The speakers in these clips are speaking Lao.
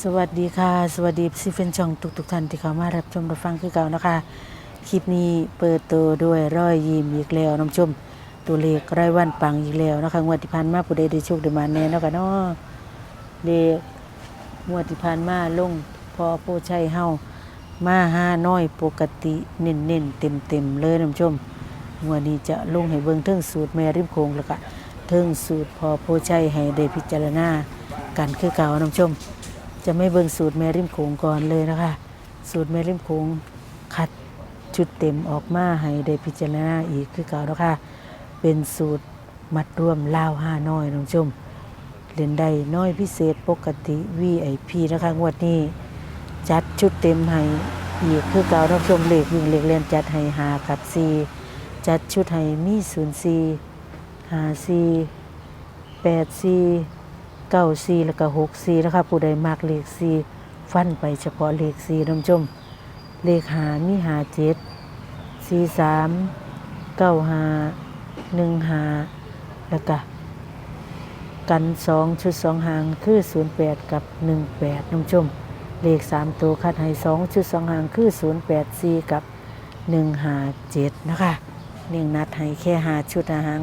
ສະຫວັດດີຄ່ະ ສະຫວັດດີເອັຟຊີແຟນຊ່ອງທຸກໆທ່ານທີ່ເຂົ້າມາຮັບຊົມຮັບຟັງຄືເກົ່າເນາະຄ່ະ. ຄລິບນີ້ເປີດໂຕດ້ວຍຮອຍຍິ້ມອີກແລ້ວນຳຊົມ. ຕົວເລກລາຍວັນປັງອີກແລ້ວເນາະຄ່ະ. ງວດທີ່ຜ່ານມາຜູ້ໃດໄດ້ໂຊກໄດ້ໝານແດ່ເນາະຄ່ະເນາະ. ເລກງວດທີ່ຜ່ານມາລົງ ພໍ່ໂພໄຊເຮົາມາຫານ້ອຍປົກກະຕິເນັ້ນໆເຕັມໆເລີຍນຳຊົມ. ງວດນີ້ຈະລົງໃຫ້ເບິ່ງເທິງສູດແມ່ລິມໂຂງ ແລ້ວກະເທິງສູດພໍ່ໂພໄຊໃຫ້ໄດ້ພິຈາລະນາກັນຄືເກົ່ານຳຊົມ. ຈະມາເບິ່ງສູດແມ່ລິມໂຂງກ່ອນເລີຍນະຄະ. ສູດແມ່ລິມໂຂງຄັດຊຸດເຕັມອອກມາໃຫ້ໄດ້ພິຈາລະນາອີກຄືເກົ່າເນາະຄະ. ເປັນສູດ ມັດລວມລາວຮານ້ອຍນຳຊົມ. ຫຼິ້ນໄດ້ນ້ອຍພິເສດປົກກະຕິ ວີໄອພີ ນະຄະ. ງວດນີ້ຈັດຊຸດເຕັມໃຫ້ອີກຄືເກົ່ານຳຊົມ. ເລກວິ່ງເລກແລ່ນຈັດໃຫ້ຫ້າກັບສີ່ ຈັດຊຸດໃຫ້ມີສູນສີ່ ຫ້າສີ່ ແປດສີ່ ເກົ້າສີ່ ແລ້ວກະຫົກສີ່ນະຄະ. ຜູ້ໃດມັກເລກສີ່ ຟັນໄປສະເພາະເລກສີ່ນຳຊົມ. ເລກຫ້າມີຫ້າເຈັດ ສີ່ສາມ ເກົ້າຫ້າ ໜຶ່ງຫ້າ ແລ້ວກະກັນສອງຊຸດສອງຫາງຄືສູນແປດກັບໜຶ່ງແປດນຳຊົມ. ເລກສາມໂຕຄັດໃຫ້ສອງຊຸດສອງຫາງຄືສູນແປດສີ່ກັບໜຶ່ງຫ້າເຈັດນະຄະ. ເລກນັດໃຫ້ແຄ່ຫ້າຊຸດຫ້າຫາງ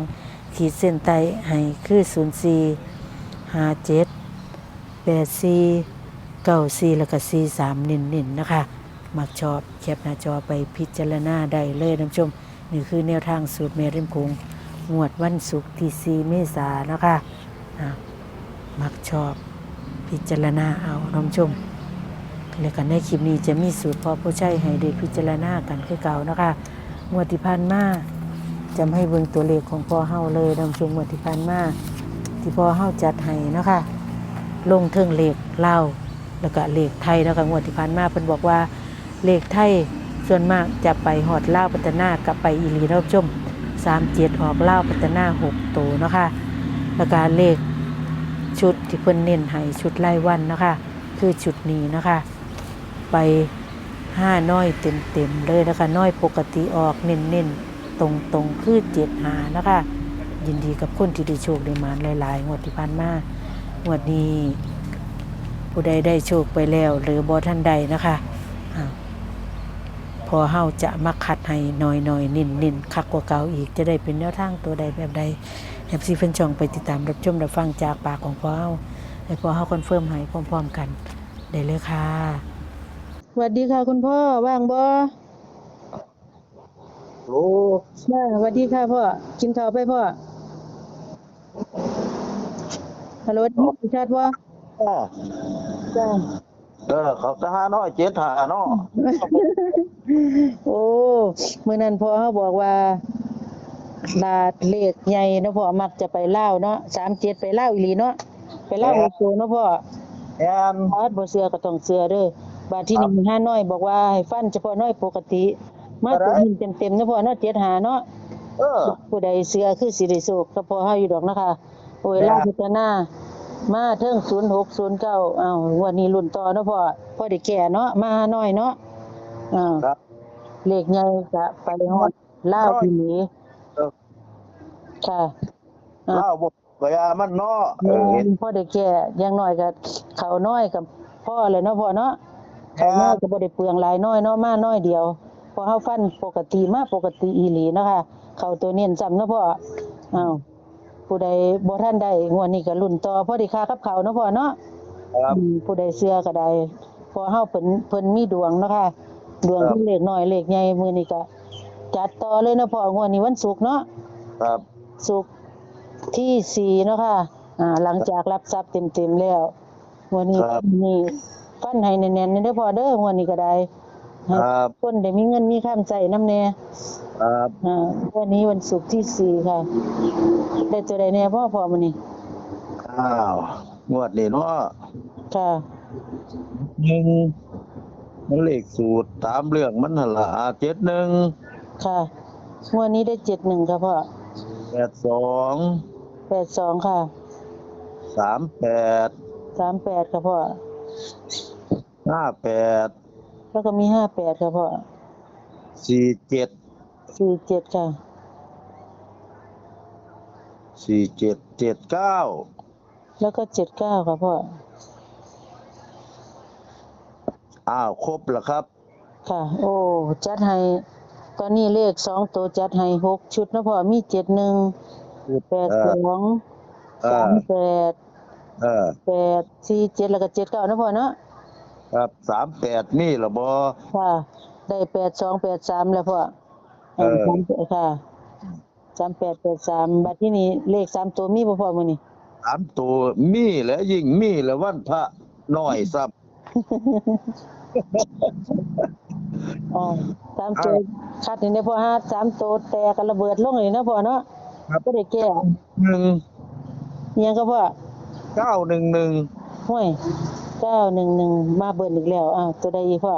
ຂີດເສັ້ນໃຕ້ໃຫ້ຄືສູນສີ່ ຫ້າເຈັດ ແປດສີ່ ເກົ້າສີ່ ແລ້ວກະສີ່ສາມ ເນັ້ນໆນະຄະ. ມັກຊອບແຄປໜ້າຈໍໄປພິຈາລະນາໄດ້ເລີຍນຳຊົມ. ນີ້ຄືແນວທາງສູດແມ່ລິມໂຂງ ງວດວັນສຸກທີສີ່ເມສານະຄະ. ອາ ມັກຊອບພິຈາລະນາເອົານຳຊົມ. ແລ້ວກະໃນຄລິບນີ້ຈະມີສູດພໍ່ໂພໄຊໃຫ້ໄດ້ພິຈາລະນາກັນຄືເກົ່ານະຄະ. ງວດທີ່ຜ່ານມາ ຈະມາໃຫ້ເບິ່ງຕົວເລກຂອງພໍ່ເຮົາເລີຍນຳຊົມ. ງວດທີ່ຜ່ານມາທີ່ພໍ່ເຮົາຈັດໃຫ້ເນາະຄະ ລົງເທິງເລກລາວ ແລ້ວກະເລກໄທເນາະຄະ. ງວດທີ່ຜ່ານມາເພິ່ນບອກວ່າເລກໄທສ່ວນມາກຈະໄປຮອດລາວພັດທະນາ ກະໄປອີ່ຫຼີນຳຊົມ. ສາມເຈັດ ອອກລາວພັດທະນາຫົກໂຕເນາະຄະ. ແລ້ວກະເລກຊຸດທີ່ເພິ່ນເນັ້ນໃຫ້ ຊຸດລາຍວັນເນາະຄະ ຄືຊຸດນີ້ເນາະຄະ. ໄປຫານ້ອຍເຕັມໆເລີຍນະຄະ. ນ້ອຍປົກກະຕິອອກເນັ້ນໆຕົງໆຄືເຈັດຫ້ານະຄະ. ຍິນດີກັບຄົນທີ່ໄດ້ໂຊກໄດ້ໝານຫຼາຍໆ ງວດທີ່ຜ່ານມາ. ງວດນີ້ຜູ້ໃດໄດ້ໂຊກໄປແລ້ວ ຫຼືບໍ່ທັນໄດ້ນະຄະ ອາ ພໍ່ເຮົາຈະມາຄັດໃຫ້ໜ້ອຍໆເນັ້ນໆຄັກກວ່າເກົ່າອີກ. ຈະໄດ້ເປັນແນວທາງໂຕໃດແບບໃດ ເອັຟຊີແຟນຊ່ອງໄປຕິດຕາມຮັບຊົມຮັບຟັງຈາກປາກຂອງພໍ່ເຮົາ ໃຫ້ພໍ່ເຮົາຄອນເຟີມໃຫ້ພ້ອມໆກັນ ໄດ້ເລີຍຄ່ະ. ຫວັດດີຄ່ະຄຸນພໍ່ ວ່າງບໍ່? ໂອ້ ຈ້າ ຫວັດດີຄ່ະພໍ່. ກິນເຂົ້າໄປພໍ່? ຮັລໂຫຼ ໄດ້ຍິນຊັດບໍ່? ອໍ ຈ້າ ເອີ ເຂົ້າແຕ່ຫ້າຮ້ອຍເຈັດຫ້າເນາະ. ໂອ້ ມື້ນັ້ນພໍ່ເຮົາບອກວ່າ ລາດເລກໃຫຍ່ເນາະພໍ່ ມັກຈະໄປລາວເນາະ ສາມເຈັດ ໄປລາວອີ່ຫຼີເນາະ. ໄປລາວ ແມ່ນ ຫົກໂຕເນາະພໍ່. ແມ່ນ ບາດບໍ່ເຊື່ອກໍຕ້ອງເຊື່ອເດີ. ບາດທີນີ້ ຮານ້ອຍບອກວ່າໃຫ້ຟັນສະເພາະນ້ອຍປົກກະຕິ ມາຕົວນີ້ເຕັມໆເນາະພໍ່ເນາະ ເຈັດຫ້າເນາະ. ເອີ ຜູ້ໃດເຊື່ອຄືຊິໄດ້ໂຊກກັບພໍ່ເຮົາຢູ່ດອກນະຄະ. ໂອ້ຍ ລາວພັດທະນາມາເທິງສູນຫົກ ສູນເກົ້າ. ເອົ້າ ງວດນີ້ລຸ້ນຕໍ່ເນາະພໍ່ ພໍໄດ້ແກ້ເນາະ ມາຮານ້ອຍເນາະ. ເອີ ເລກໃຫຍ່ກະໄປຮອດລາວອີ່ຫຼີ. ເອີ ຄ່ະ ລາວບໍ່ ກະຢ່າມັນເນາະ. ເອີ ພໍໄດ້ແກ້ ຢ່າງໜ້ອຍກະເຂົ້ານ້ອຍກະພໍແລ້ວເນາະພໍ່ເນາະ. ເຂົ້ານ້ອຍກະບໍ່ໄດ້ເປືອງຫຼາຍນ້ອຍເນາະ ມານ້ອຍດຽວ. ພໍເຮົາຟັນປົກກະຕິ ມາປົກກະຕິອີ່ຫຼີເນາະຄ່ະ. ເຂົ້າໂຕເນັ້ນຊ້ຳເນາະພໍ່. ເອົ້າ ຜູ້ໃດບໍ່ທັນໄດ້ ງວດນີ້ກະລຸ້ນຕໍ່ ພໍໄດ້ຄ່າກັບເຂົ້າເນາະພໍ່ເນາະ. ຜູ້ໃດເຊື່ອກະໄດ້ ເພາະເຮົາເພິ່ນ ເພິ່ນມີດວງເນາະຄ່ະ ດວງເທິງເລກນ້ອຍເລກໃຫຍ່. ມື້ນີ້ກະຈັດຕໍ່ເລີຍເນາະພໍ່. ງວດນີ້ວັນສຸກເນາະ ສຸກທີສີ່ເນາະຄ່ະ. ອາ ຫຼັງຈາກຮັບຊັບເຕັມໆແລ້ວ ງວດນີ້ ງວດນີ້ຟັນໃຫ້ແໜ້ນໆເດີພໍ່ເດີ. ງວດນີ້ກະໄດ້ ໃຫ້ຄົນໄດ້ມີເງິນມີຄຳໃຊ້ນຳແດ່. ອາ ງວດນີ້ວັນສຸກທີສີ່ຄ່ະ. ໄດ້ໂຕໃດແດ່ພໍ່ ພໍ່ມື້ນີ້? ອ້າວ ງວດນີ້ເນາະ ຄ່ະ ໜຶ່ງ ມັນເລກສູດຕາມເລື່ອງມັນຫັ້ນລະ ຫ້າເຈັດໜຶ່ງ. ຄ່ະ ງວດນີ້ໄດ້ເຈັດໜຶ່ງຄ່ະພໍ່. ແປດສອງ ແປດສອງຄ່ະ. ສາມແປດ ສາມແປດຄ່ະພໍ່. ຫ້າແປດ ແລ້ວກໍມີຫ້າແປດຄ່ະພໍ່. ສີ່ເຈັດ ສີ່ເຈັດຄ່ະ. ສີ່ເຈັດ ເຈັດເກົ້າ ແລ້ວກໍເຈັດເກົ້າຄ່ະພໍ່. ອ້າວ ຄົບລະຄັບ. ຄ່ະ ໂອ້ ຈັດໃຫ້ ຕອນນີ້ເລກສອງໂຕຈັດໃຫ້ຫົກຊຸດເນາະພໍ່ ມີເຈັດໜຶ່ງ ເອີ ແປດສອງ ເອີ ສາມແປດ ເອີ ແປດສີ່ເຈັດ ແລ້ວກໍເຈັດເກົ້າເນາະພໍ່ເນາະ. ຄັບ ສາມແປດມີລະບໍ່? ຄ່ະ ໄດ້ແປດສອງ ແປດສາມແລ້ວພໍ່. ເອີ ສາມ ເອີ ຄ່ະ ສາມແປດແປດສາມ. ບັດທີນີ້ເລກສາມໂຕມີບໍ່ພໍ່ມື້ນີ້? ສາມໂຕມີແຫຼະ ຍິ່ງມີແຫຼະ ວັນພະນ້ອຍຊ້ຳ. ອໍ ສາມໂຕ ຄັດນີ້ເດ້ພໍ່ ຫາສາມໂຕແຕກກັນລະເບີດລົງນີ້ເນາະພໍ່ເນາະ. ຄັບ ບໍ່ໄດ້ແກ້ ໜຶ່ງ ອີ່ຫຍັງກໍພໍ່? ເກົ້າໜຶ່ງໜຶ່ງ. ໂອ້ຍ ເກົ້າໜຶ່ງໜຶ່ງ ມາເບິດອີກແລ້ວ. ອ້າວ ໂຕໃດອີກພໍ່?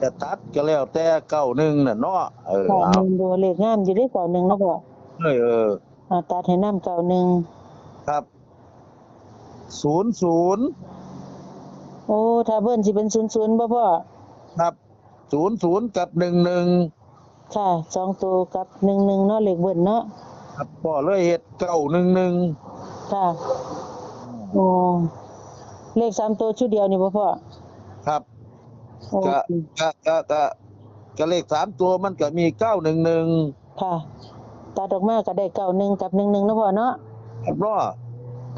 ຈະຕັດກໍແລ້ວແຕ່ ເກົ້າໜຶ່ງນັ້ນເນາະ. ເອີ ເກົ້າໜຶ່ງ ເອົາ ໂດ ເລກງາມຢູ່ເດ້ ເກົ້າໜຶ່ງເນາະພໍ່. ເອີ ເອີ ເອົາ ຕັດໃຫ້ນຳ ເກົ້າໜຶ່ງ. ຄັບ ສູນສູນ. ໂອ້ ຖ້າເບິ້ນຊິເປັນສູນສູນບໍ່ພໍ່? ຄັບ ສູນສູນກັບໜຶ່ງໜຶ່ງ. ຄ່ະ ສອງໂຕກັບໜຶ່ງໜຶ່ງເນາະ ເລກເບິ້ນເນາະ. ຄັບ ພໍ່ເລີຍເຮັດເກົ້າໜຶ່ງໜຶ່ງ. ຄ່ະ ໂອ້ ເລກສາມໂຕຊຸດດຽວນີ້ບໍ່ພໍ່? ຄັບ ໂອ້ ກະ ກະ ກະ ກະ ກະເລກສາມໂຕມັນກະມີເກົ້າໜຶ່ງໜຶ່ງ. ຄ່ະ ຕັດອອກມາກໍໄດ້ເກົ້າໜຶ່ງກັບໜຶ່ງໜຶ່ງເນາະພໍ່ເນາະ. ຄັບເນາະ.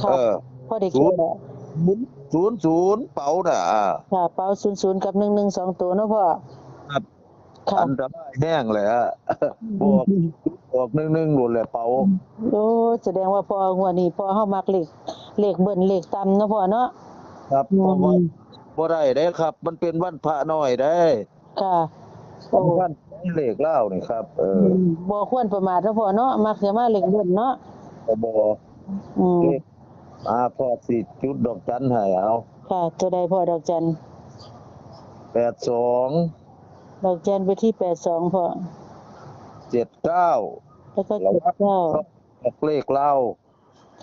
ຄ່ະ ເອີ ພໍໄດ້ແກ້ ສູນສູນ ເປົານະ. ອ່າ ຄ່ະ ເປົາສູນສູນກັບໜຶ່ງໜຶ່ງ ສອງໂຕເນາະພໍ່. ຄັບ ຄັບ ອັນຕະລາຍແຮງແຫຼະ ອືມ ອອກ ອອກໜຶ່ງໜຶ່ງໂລດແຫຼະເປົາ. ໂອ້ ສະແດງວ່າພໍ່ ງວດນີ້ພໍ່ເຮົາມັກເລກ ເລກເບິ້ນເລກຕ່ຳເນາະພໍ່ເນາະ. ຄັບ ອືມ ເພາະວ່າບໍ່ໄດ້ເດ້ຄັບ ມັນເປັນວັນພະນ້ອຍເດ້. ຄ່ະ ໂອ້ ສຳຄັນເລກລາວນີ້ຄັບ. ເອີ ອືມ ບໍ່ຄວນປະໝາດເນາະພໍ່ເນາະ ມັກຈະມາເລກເບິ້ນເນາະ. ບໍ່ ອືມ ເລກ ອ່າ ພໍ່ຊິຈຸດດອກຈັນໃຫ້ເອົາ. ຄ່ະ ໂຕໃດພໍ່ ດອກຈັນ? ແປດສອງ. ດອກຈັນໄປທີ່ແປດສອງພໍ່. ເຈັດເກົ້າ ແລ້ວກໍ ລະວັງ ເຈັດເກົ້າ ເລກລາວ.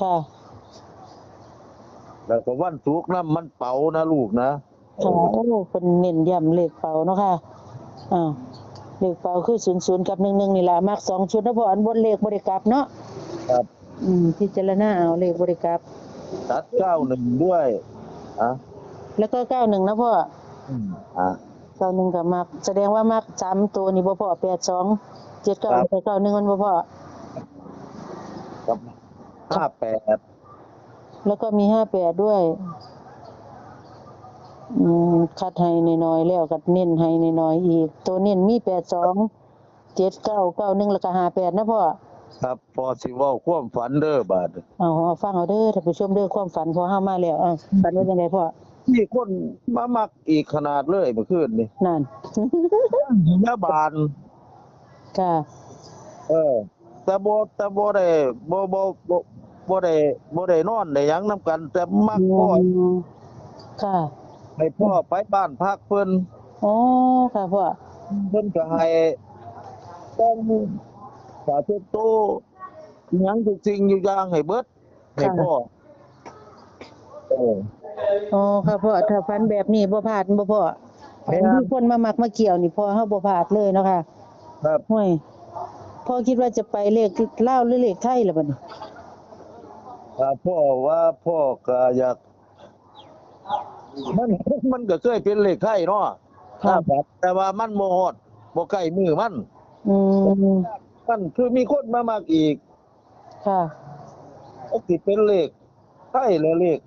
ຄ່ະ ແລ້ວກໍວັນສຸກນຳ ມັນເປົານະລູກນະ. ເອີ ໂອ້ ເພິ່ນເນັ້ນຢ້ຳເລກເປົາເນາະຄ່ະ. ອ່າ ເລກເປົາຄືສູນສູນກັບໜຶ່ງໜຶ່ງນີ້ລະ ມັກສອງຊຸດເນາະພໍ່ ອັນບົດເລກບໍ່ໄດ້ກັບເນາະ. ຄັບ ອືມ ພິຈາລະນາເອົາ ເລກບໍ່ໄດ້ກັບ. ຕັດເກົ້າໜຶ່ງດ້ວຍ ອ່າ ແລ້ວກໍເກົ້າໜຶ່ງນະພໍ່. ອືມ ອ່າ ເກົ້າໜຶ່ງກໍມັກ ສະແດງວ່າມັກສາມໂຕນີ້ບໍ່ພໍ່ ແປດສອງ ເຈັດເກົ້າ ແລ້ວກໍເກົ້າໜຶ່ງ ແມ່ນບໍ່ພໍ່? ກັບຫ້າແປດ ແລ້ວກໍມີຫ້າແປດດ້ວຍ. ອືມ ຄັດໃຫ້ໜ້ອຍໆ ແລ້ວກໍເນັ້ນໃຫ້ໜ້ອຍໆອີກ ໂຕເນັ້ນມີແປດສອງ ເຈັດເກົ້າ ເກົ້າໜຶ່ງ ແລ້ວກໍຫ້າແປດນະພໍ່. ຄັບ ພໍ່ຊິເວົ້າຄວາມຝັນເດີບາດ. ເອົາ ເອົາ ຟັງເອົາເດີທ່ານຜູ້ຊົມເດີ ຄວາມຝັນພໍ່ເຮົາມາແລ້ວ. ເອົາ ຝັນວ່າຈັ່ງໃດພໍ່? ມີຄົນມາມັກອີກຂະໜາດເລີຍມື້ຄືນນີ້ ນັ້ນ ຍາບານ. ຄ່ະ ເອີ ແຕ່ບໍ່ ແຕ່ບໍ່ໄດ້ ບໍ່ ບໍ່ ບໍ່ ບໍ່ໄດ້ ບໍ່ໄດ້ນອນໄດ້ຫຍັງນຳກັນ ແຕ່ມັກ ອືມ ພໍ່. ຄ່ະ ໃຫ້ພໍ່ໄປບ້ານພັກເພິ່ນ. ອໍ ຄ່ະພໍ່. ເພິ່ນກໍໃຫ້ແຕ່ງຜ້າເຊັດໂຕ ອີຫຍັງທຸກສິ່ງຢູ່ຢ່າງໃຫ້ເບິດ ໃຫ້ ຄ່ະ ພໍ່. ເອີ ອໍ ຄ່ະພໍ່ ຖ້າຝັນແບບນີ້ບໍ່ພາດ ບໍ່ພໍ່. ແມ່ນ ຄັນມີຄົນມາມັກມາກ່ຽວນີ້ ພໍ່ເຮົາບໍ່ພາດເລີຍເນາະຄ່ະ. ຄັບ ໂອ້ຍ ພໍ່ຄິດວ່າຈະໄປເລກລາວ ຫຼື ເລກໄທລະບັດນີ້? ຖ້າພໍ່ວ່າ ພໍ່ກໍຢາກ ມັນ ມັນກໍເຄີຍເປັນເລກໄທເນາະ. ຄັບ ແຕ່ວ່າມັນບໍ່ຮອດ ບໍ່ໃກ້ມື້ມັນ. ອືມ ມັນຄືມີຄົນມາມັກອີກ. ຄ່ະ ມັນຊິເປັນເລກໄທ ແລະ ເລກ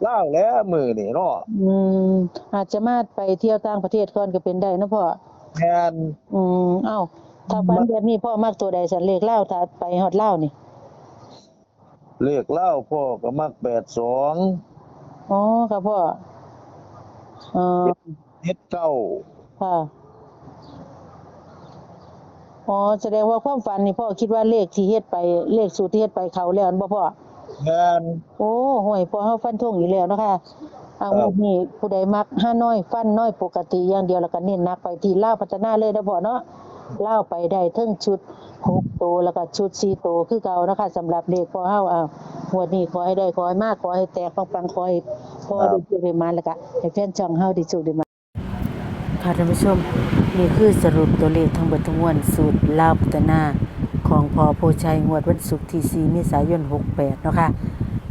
ລາວແຫຼະມື້ນີ້ເນາະ. ອືມ ອາດຈະມາໄປທ່ຽວຕ່າງປະເທດກ່ອນກໍເປັນໄດ້ເນາະພໍ່. ແມ່ນ. ອືມ ເອົ້າ ຖ້າຝັນແບບນີ້ ພໍ່ມັກໂຕໃດຊັ້ນ ເລກລາວ ຖ້າໄປຮອດລາວນີ້? ເລກລາວ ພໍ່ກໍມັກແປດສອງ. ອໍ ຄ່ະພໍ່. ເອີ ເຈັດເກົ້າ. ຄ່ະ ອໍ ສະແດງວ່າຄວາມຝັນນີ້ ພໍ່ຄິດວ່າເລກທີ່ເຮັດໄປ ເລກສູດທີ່ເຮັດໄປເຂົ້າແລ້ວແມ່ນບໍ່ພໍ່? ແມ່ນ. ໂອ້ ໂຫຍ ພໍ່ເຮົາຟັນທົງອີກແລ້ວເນາະຄ່ະ. ເອົາ ງວດນີ້ຜູ້ໃດມັກຮານ້ອຍ ຟັນນ້ອຍປົກກະຕິຢ່າງດຽວ ແລ້ວກໍເນັ້ນໜັກໄປທີ່ລາວພັດທະນາເລີຍເນາະພໍ່ເນາະ. ລາວໄປໄດ້ເຖິງຊຸດຫົກໂຕ ແລ້ວກໍຊຸດສີ່ໂຕຄືເກົ່າເນາະຄ່ະ ສຳລັບເລກພໍ່ເຮົາ. ເອົາ ງວດນີ້ຂໍໃຫ້ໄດ້ ຂໍໃຫ້ມາ ຂໍໃຫ້ແຕກປັງໆ ຂໍໃຫ້ພໍ່ໄດ້ໂຊກໄດ້ໝານ ແລ້ວກໍໃຫ້ແຟນຊ່ອງເຮົາໄດ້ໂຊກໄດ້ໝານ. ຄ່ະທ່ານຜູ້ຊົມ ນີ້ຄືສະຫຼຸບຕົວເລກທັງເບິດທັງມວນ ສູດລາວພັດທະນາ ຂອງພໍ່ໂພໄຊ ງວດວັນສຸກທີສີ່ ເມສາຍົນ ຫົກແປດເນາະຄ່ະ.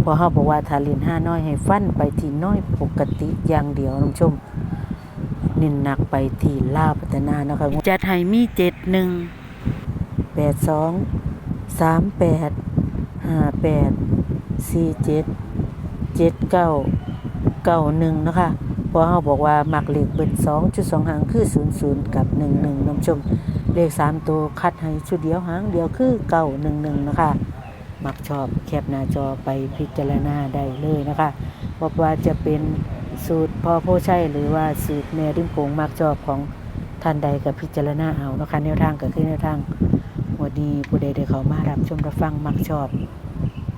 ພໍ່ເຮົາບອກວ່າຖ້າຫຼິ້ນຮານ້ອຍໃຫ້ຟັນໄປທີ່ນ້ອຍປົກກະຕິຢ່າງດຽວທ່ານຜູ້ຊົມ. ເນັ້ນໜັກໄປທີ່ລາວພັດທະນາເນາະຄ່ະ. ຈັດໃຫ້ມີ ເຈັດໜຶ່ງ ແປດສອງ ສາມແປດ ຫ້າແປດ ສີ່ເຈັດ ເຈັດເກົ້າ ເກົ້າໜຶ່ງເນາະຄ່ະ. ເພາະເຮົາບອກວ່າມັກເລກເບິດ ສອງຈຸດສອງຫາງ ຄື ສູນສູນ ກັບ ໜຶ່ງໜຶ່ງ ທ່ານຜູ້ຊົມ. ເລກສາມໂຕຄັດໃຫ້ຊຸດດຽວຫາງດຽວ ຄື ເກົ້າໜຶ່ງໜຶ່ງເນາະຄ່ະ. ມັກຊອບແຄປໜ້າຈໍໄປພິຈາລະນາໄດ້ເລີຍເນາະຄ່ະ. ບໍ່ວ່າຈະເປັນສູດພໍ່ໂພໄຊ ຫຼືວ່າສູດແມ່ລິມໂຂງ ມັກຊອບຂອງທ່ານໃດກໍພິຈາລະນາເອົາເນາະຄ່ະ. ແນວທາງກໍຄືແນວທາງ. ງວດນີ້ຜູ້ໃດໄດ້ເຂົ້າມາຮັບຊົມຮັບຟັງ ມັກຊອບ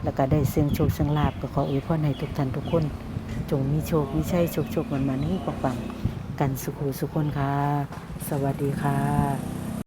ແລ້ວກໍໄດ້ເສີ່ງໂຊກເຊື່ອງລາບ ກໍຂໍອວຍພອນໃຫ້ທຸກທ່ານທຸກຄົນ ຈົ່ງມີໂຊກມີໄຊ ໂຊກໆ ໝານໆ ເຮັງໆ ປັງໆ ກັນສູ່ຄູ່ສູ່ຄົນຄ່ະ. ສະຫວັດດີຄ່ະ.